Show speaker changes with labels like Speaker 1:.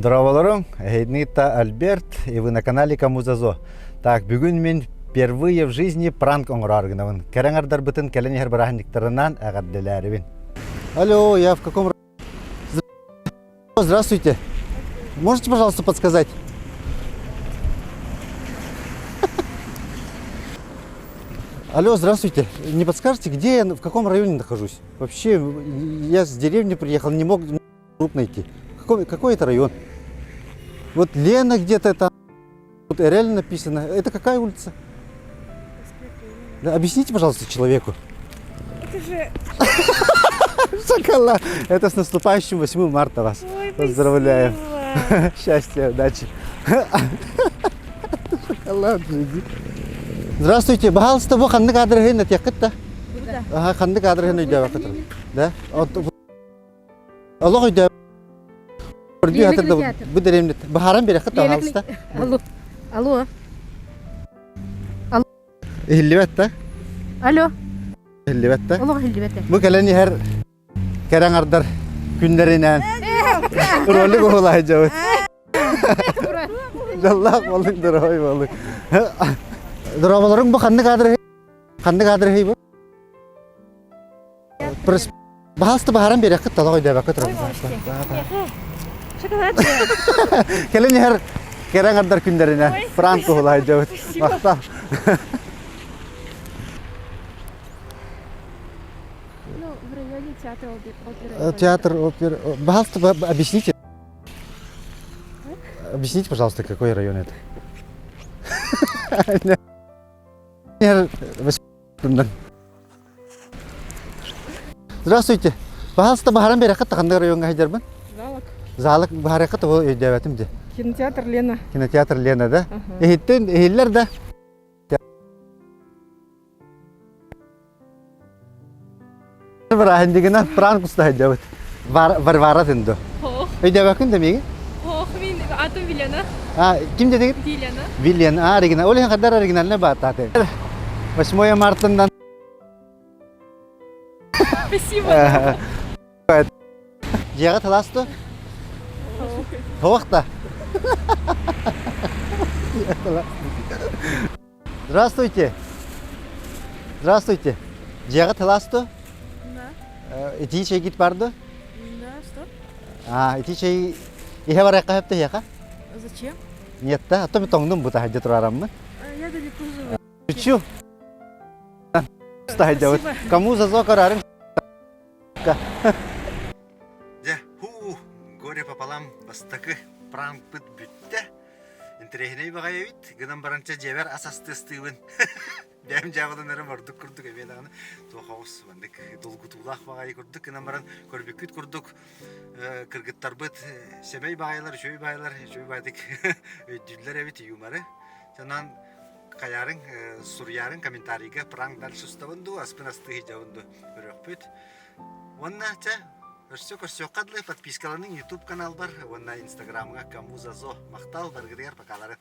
Speaker 1: Здраволорум, это Альберт, и вы на канале Камузазо. Так, бүгүн мин впервые в жизни пранк оҥороор гынабын. Кэрэҥ ардарбытын кэлэн иһэр бырааһынньыктарынан эҕэрдэлээрибин. Алло, я в каком... Здравствуйте. Можете, пожалуйста, подсказать? Алло, здравствуйте. Не подскажете, где я, в каком районе нахожусь? Вообще, я с деревни приехал, не мог клуб найти. Какой, какой это район? Вот Лена где-то там, вот РЛ написано. Это какая улица? Да, объясните, пожалуйста, человеку.
Speaker 2: Это же...
Speaker 1: Шоколад. Это с наступающим 8 марта вас.
Speaker 2: Ой,
Speaker 1: Поздравляю.
Speaker 2: спасибо.
Speaker 1: Счастья, удачи. Шоколад, иди. Здравствуйте, баһаалыста бу ханнык аадырыһын этиэххит да? Аха, ханнык аадырыһын өйдөөбөккүт Да? Олох өйдөө Көрдүү хатыр да бу дэриэмнит баһаран бирэххит таҕалыста.
Speaker 2: Алло. Алло. Алло.
Speaker 1: Иһиллибэт да?
Speaker 2: Алло.
Speaker 1: Иһиллибэт да?
Speaker 2: Олох иһиллибэт.
Speaker 1: Бу кэлэн иһэр кэрэҥ ардар күннэринэн ролик уһулаһы дьабыт. Дьоллоох буолуҥ, дорогой буолуҥ. Дорооболоруҥ бу ханнык аадырыһый? Ханнык аадырыһый бу? Баһаалыста баһаран биэрэххит толох өйдөөбөккө турабын.
Speaker 2: Шоколад.
Speaker 1: Кэлин иһэр кэрэ аҥардар күннэринэн пранк уһулаһыдьабыт. Махтал.
Speaker 2: Ну, в районе театра оперы.
Speaker 1: Театр оперы. Пожалуйста, объясните. Объясните, пожалуйста, какой район это? Здравствуйте. Пожалуйста, баһаран биэрэххит ханнык райоҥҥа сылдьарбын?
Speaker 3: Залог.
Speaker 1: Залог баһарыаххыт ол өйдөөбөтүм дии.
Speaker 3: Кинотеатр Лена.
Speaker 1: Кинотеатр Лена да? Иһиттин, иһиллэр да? Бырааһынньыгынан пранк уста сылдьабыт. Варвара тынду.
Speaker 3: Ох.
Speaker 1: Өйдөөбөккүн да миигин?
Speaker 3: Ох, мин атым Вилена.
Speaker 1: А, ким дедигит?
Speaker 3: Вилена.
Speaker 1: Вилена, а, оригинал. Ол иһин хаддар оригинальный бааттааты. 8 мартындан
Speaker 3: Спасибо.
Speaker 1: Дьиэҕэ талаасту? Туох да. Здравствуйте. Здравствуйте. Дьиэҕэ талаасту?
Speaker 3: Да.
Speaker 1: Итии чэйгит бар дуо?
Speaker 3: Да, что?
Speaker 1: А, итии чэй иһэ барыахха сөп да
Speaker 3: Зачем?
Speaker 1: Нет да, а то тоҥнум бу таһырдьа турараммын.
Speaker 3: Я далеко живу.
Speaker 1: Шучу. Таһырдьабыт. Кому за зо көрөрүҥ Дьэ, хуу, горе пополам бастакы пранкпыт бүттэ. Интэриэһинэй баҕайы эбит. Гынан баран чэ дьиэбэр ас астыастыыбын. Бэйэм дьаабыланарым ордук курдук эмиэ даҕаны туох оҕус маннык долгутуулаах баҕайы курдук гынан баран көрбүккүт курдук кыргыттарбыт сэмэй баҕайылар, үчүгэй баҕайылар, үчүгэй баҕайытык өйдүүллэр эбит юморы. Онон хайаарыҥ, суруйаарыҥ комментарийга пранк дальше устабын дуу, аспын астыы сылдьабын дуу көрүөхпүт. Уонна чэ, өссө көрсүөххэ дылы подпискаланың YouTube каналбар уонна Инстаграмҥа Камузазо. Махтал баргытыгар покалары.